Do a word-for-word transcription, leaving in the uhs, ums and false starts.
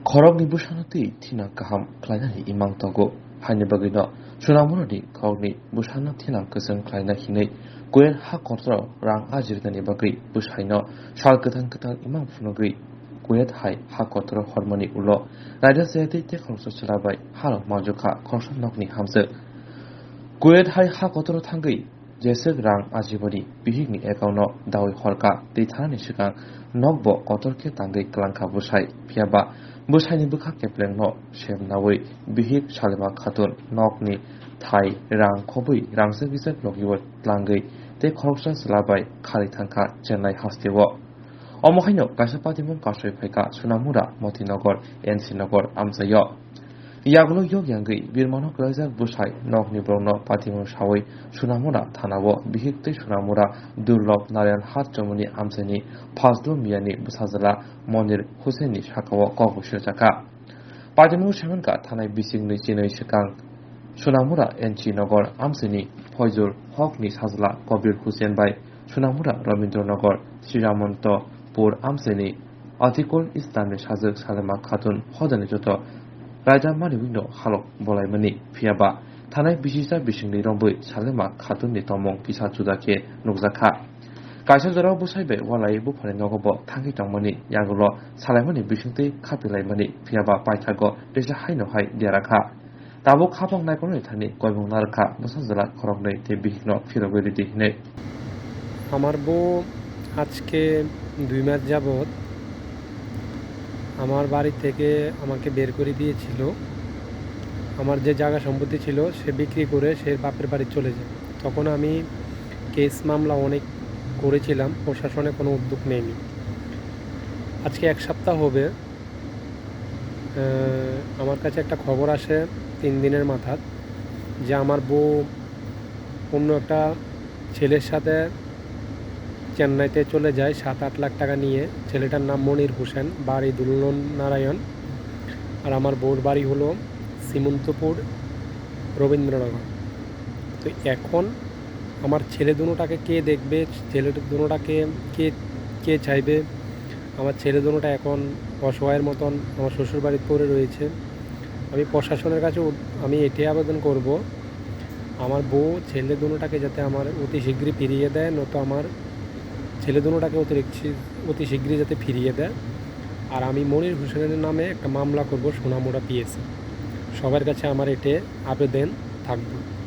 Khoroknwi bwsano twi thina kaham khlainani imang tongo, haini bagwino Sonamurani khoroknwi bwsano thina kwchwng khlaina hinwi Kuwait ha kotor rang ajirnani bagwi bwsaino sal kwthang kwthang imang phunugwi Kuwait hai ha kotor hormani ulo raida chayatwi tei khoroksa chwla bai hano manjukha khoroksa nokni hamjwk. Kuwait hai ha kotor thangwi jeswk rang ajiboni bihikni account-o dawi horka tei thanani swkang nokbo kotor khe tangwi kwlangkha bwsai. Phiyaba bwsaini bwkha keplengno sem nawi bihik Salima Khatun nokni thai rang khobwi rangchak rijak logi-o tlangwi tei khoroksa chwla bai kharwi thangkha Chennai hasteo. Omo haino kaisa patimung kasui phaikha Sonamura Motinagar N C Nagar amchaio. Yagulo yok yangwi birmano kwlaijak bwsai nokni borokno patimung sawi Sonamura thanao bihik tei Sonamura Durlob Narayan Hat chomoni amchaini Fazlu Miyani bwsajwla Monir Hussainni sakao kokbo sirjakha. Patimung semanka thanai bisingni chinwi swkang Sonamura N C Nagar amchaini Foizul Hokni sajwla Kobir Hussain bai Sonamura Rabindranagar Sriramantapur amchaini Atikul Islamni sajwk Salima Khatun hodani joto raida maniwino halok bolaimani. Phiyaba thanai bisisa bisingni rombwi Salima Khatunni tongmung kisa juda khe nukjakha. Kaisa jorao bwsai bai walai buphani nogo bo thangwi tongmani yagulo salaimani bisingtwi khapilaimani, phiyaba paithago teisa haino hai derakha. Tabuk khapang naikolnani thani koimung narwkha bwsa jwla khoroknwi tei bihikno phirogwi ridi hinwi. আমার বউ আজকে দুই মাস যাবত আমার বাড়ি থেকে আমাকে বের করে দিয়েছিল। আমার যে জায়গা সম্পত্তি ছিল, সে বিক্রি করে সে বাপের বাড়ি চলে যায়। তখন আমি কেস মামলা অনেক করেছিলাম, প্রশাসনে কোনো উদ্যোগ নেয়নি। আজকে এক সপ্তাহ হবে, আহ, আমার কাছে একটা খবর আসে তিন দিনের মাথাত যে আমার বউ অন্য একটা ছেলের সাথে চেন্নাইতে চলে যায় সাত আট লাখ টাকা নিয়ে। ছেলেটার নাম মনির হোসেন, বাড়ি দুলন নারায়ণ, আর আমার বউর বাড়ি হলো শ্রীমন্তপুর, রবীন্দ্রনগর। তো এখন আমার ছেলে দুটাকে কে দেখবে, ছেলে দুটাকে কে, কে চাইবে? আমার ছেলে দুটা এখন অসহায়ের মতন আমার শ্বশুর বাড়িতে পড়ে রয়েছে। আমি প্রশাসনের কাছে উদ-, আমি এটাই আবেদন করব, আমার বউ ছেলে দুটাকে যাতে আমার অতি শীঘ্রই ফিরিয়ে দেয়, নয়তো আমার ছেলে দুটাকে অতি রিক্সি-, অতি শীঘ্রই যাতে ফিরিয়ে দেয়। আর আমি মনির হোসেনের নামে একটা মামলা করব সোনামুড়া পিএসে। সবার কাছে আমার এটা আবেদন থাকবে।